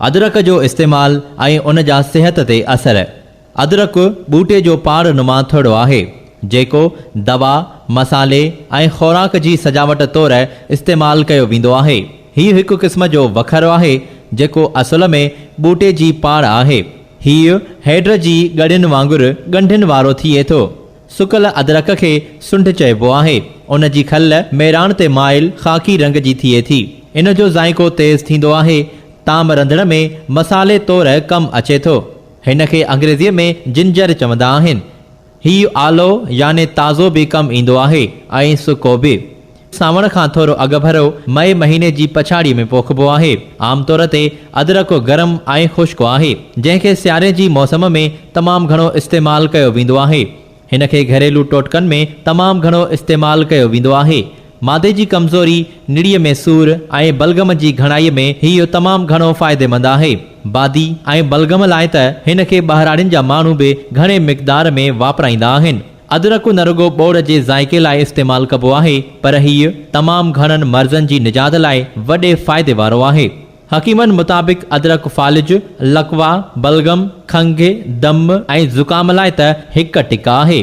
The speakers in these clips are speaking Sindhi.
ادرڪ جو استعمال ۽ ان جا صحت تي اثر، ادرڪ ٻوٽي جو پاڙ نما ٿڙو آهي، جيڪو دوا، مصالحي ۽ خوراڪ جي سجاوٽ طور استعمال ڪيو ويندو آهي. هي هڪ قسم جو وکر آهي، جيڪو اصل ۾ ٻوٽي جي پاڙ آهي. هيء هيڊ جي ڳڙين وانگر ڳنڍين وارو ٿئي ٿو. سڪل ادرڪ کي سنڍ چئبو آهي. ان جي کل ميراڻ تي مائل خاڪي رنگ جي ٿئي ٿي. ان جو ذائقو تيز ٿيندو آهي. طعام رنڌڻ ۾ مصالحي طور ڪم اچي ٿو. هن کي انگريزيء ۾ جنجر چوندا آهن. هي آلو يعني تازو به ڪم ايندو آهي ۽ سڪو به. سانوڻ کان ٿورو اڳڀرو مئي مهيني جي پڇاڙيء ۾ پوکبو آهي. عام طور تي ادرڪ گرم ۽ خشڪ آهي، جنهن کي سياري جي موسم ۾ تمام گهڻو استعمال ڪيو ويندو آهي. هن کي گهريلو ٽوٽڪن ۾ تمام گهڻو استعمال ڪيو ويندو آهي. معدي جي ڪمزوري، نڙيء ۾ سور ۽ بلغم جي گهڻائيء ۾ هيء تمام گهڻو فائديمند آهي. بادي ۽ بلغم لاء ته هن کي ٻهراڙين جا ماڻهو به گهڻي مقدار ۾ واپرائيندا آهن. ادرڪ نه رڳو ٻوڙ جي ذائقي لاء استعمال ڪبو آهي پر هيء تمام گهڻن مرضن جي نجات لاء وڏي فائدي وارو آهي. حڪيمن مطابق ادرڪ فالج، لقوا، بلغم، کنگهه، دم ۽ زڪام لاء ته هڪ ٽڪ آهي.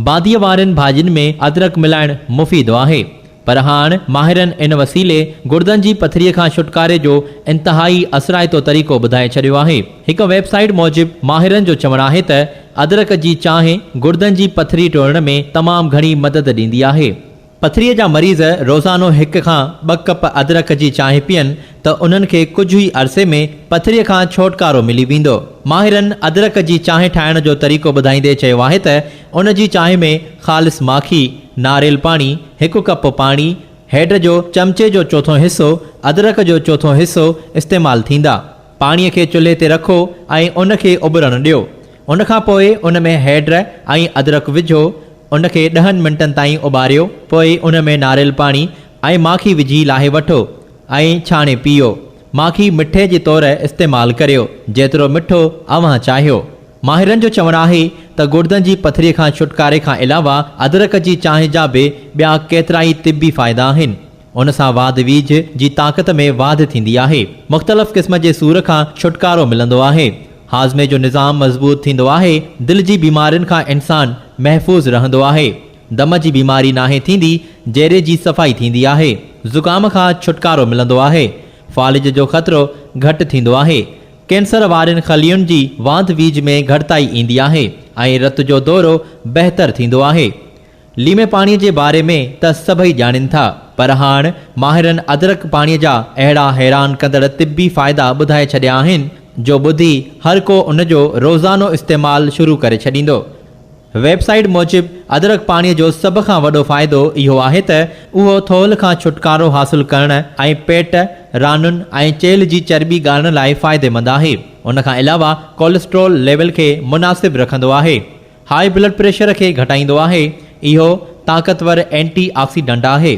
باديء وارين ڀاڄين ۾ ادرڪ ملائڻ مفيد آهي. پر هاڻ ماهرن ان وسيلي گڙدن جي پٿريء کان ڇوٽڪاري جو انتهائي اثرائتو طريقو ٻڌائي ڇڏيو آهي. هڪ ويب سائيٽ موجب ماهرن جو چوڻ آهي ته ادرڪ جي چانهه گڙدن جي پٿري ٽوڙڻ ۾ تمام گهڻي مدد ڏيندي آهي. پٿريء جا مريض روزانو هڪ کان ٻه ڪپ ادرڪ جي چانهه پيئن ته انهن کي ڪجهه ئي عرصي ۾ پٿريء کان ڇوٽڪارو ملي ويندو. ماهرن ادرڪ جي چانهه ٺاهڻ جو طريقو ٻڌائيندي چيو آهي ته ان جي چانهه ۾ خالص ماکي، ناريل پاڻي، هڪ ڪپ پاڻي، هيڊ جو چمچي جو چوٿون حصو، ادرڪ جو چوٿون حصو استعمال ٿيندا. پاڻي کي چلهي تي رکو ۽ ان کي اٻرڻ ڏيو. ان کان پوء ان ۾ هيڊ ۽ ادرڪ وجهو، ان کي ڏهن منٽن تائين اٻاريو، پوء ان ۾ ناريل پاڻي ۽ ماکي وجهي لاهي وٺو ۽ ڇاڻي پيئو. ماکي مٺي جي طور استعمال ڪريو، جيترو مٺو اوهان چاهيو. ماهرن جو چوڻ آهي ته گڙدن جي پٿري کان ڇوٽڪاري کان علاوه ادرڪ جي چانهه جا به ٻيا ڪيترائي طبي فائدا آهن. ان سان واڌ ويجهه جي طاقت ۾ واڌ ٿيندي آهي. مختلف قسم جي سور کان ڇوٽڪارو ملندو آهي. هاضمي جو نظام مضبوط ٿيندو آهي. دل جي بيمارين کان انسان محفوظ رهندو آهي. دم جي بيماري ناهي ٿيندي، جيري جي صفائي ٿيندي آهي. زڪام کان ڇوٽڪارو ملندو آهي. فالج جو خطرو گهٽ ٿيندو آهي. ڪينسر وارين خلين جي واڌ ويجهه ۾ گهٽتائي ايندي آهي ۽ رت جو دورو بهتر ٿيندو آهي. ليمي پاڻي جي باري ۾ ته سڀئي ڄاڻين ٿا پر هاڻ ماهرن ادرڪ پاڻي جا اهڙا حيران ڪندڙ طبي فائدا ٻڌائي ڇڏيا آهن جو ٻڌي هر ڪو ان جو روزانو استعمال شروع ڪري ڇڏيندو. ويب سائيٽ موجب ادرڪ پاڻي جو سڀ کان وڏو فائدو اهو آهي ته اهو ٿولهه کان ڇوٽڪارو حاصل ڪرڻ ۽ پيٽ، رانن ۽ چيلهه جي چرٻي ڳارڻ لاء فائديمند آهي. ان کان علاوه ڪولسٽرول ليول کي مناسب رکندو آهي. هاء بلڊ پريشر کي گهٽائيندو آهي. اهو طاقتور اينٽي آڪسيڊنٽ آهي.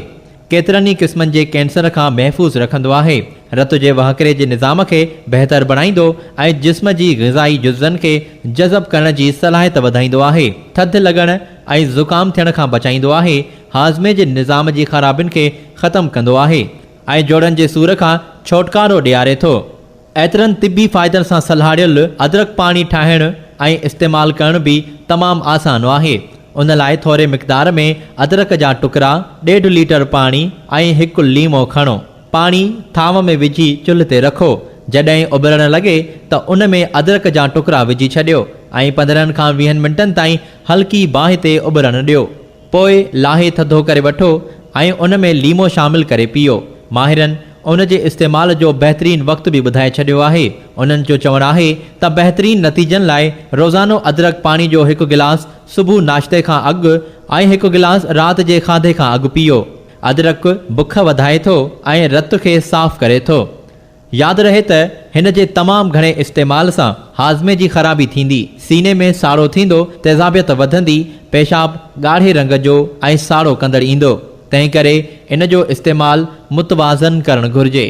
ڪيترن ئي قسمن جي ڪينسر کان محفوظ رکندو آهي، رت جي وهڪري جي نظام کي بهتر بڻائيندو ۽ جسم جي غذائي جزن کي جذب ڪرڻ جي صلاحيت وڌائيندو آهي، ٿڌ لڳڻ ۽ زڪام ٿيڻ کان بچائيندو آهي، هاضمي جي نظام جي خرابين کي ختم ڪندو آهي ۽ جوڙن جي سور کان ڇوٽڪارو ڏياري ٿو. ايترن طبي فائدن سان سلهاڙيل ادرڪ پاڻي ٺاهڻ ۽ استعمال ڪرڻ به تمام آسان آهي. ان لاء ٿوري مقدار ۾ ادرڪ جا ٽڪرا، ڏيڍ ليٽر پاڻي ۽ هڪ ليمو کڻو. پاڻي ٿانو ۾ وجهي چلهه تي رکو. جڏهن اٻرڻ لڳي ته ان ۾ ادرڪ جا ٽڪرا وجهي ڇڏيو ۽ 15 کان ويهن منٽن تائين هلڪي باهه تي اٻرڻ ڏيو. پوء لاهي ٿڌو ڪري وٺو ۽ ان ۾ ليمو شامل ڪري پيئو. ماهرن ان جي استعمال جو بهترين وقت به ٻڌائي ڇڏيو آهي. انهن جو چوڻ آهي ته بهترين نتيجن لاء روزانو ادرڪ پاڻي جو هڪ گلاس صبح ناشتي کان اڳ ۽ هڪ گلاس رات جي کاڌي کان اڳ پيئو. ادرڪ بک وڌائي ٿو ۽ رت کي صاف ڪري ٿو. ياد رهي ته هن جي تمام گهڻي استعمال سان هاضمي جي خرابي ٿيندي، سيني ۾ ساڙو ٿيندو، تيزابيت وڌندي، پيشاب ڳاڙهي رنگ جو ۽ ساڙو ڪندڙ ايندو، تنهنڪري ان جو استعمال متوازن ڪرڻ گهرجي.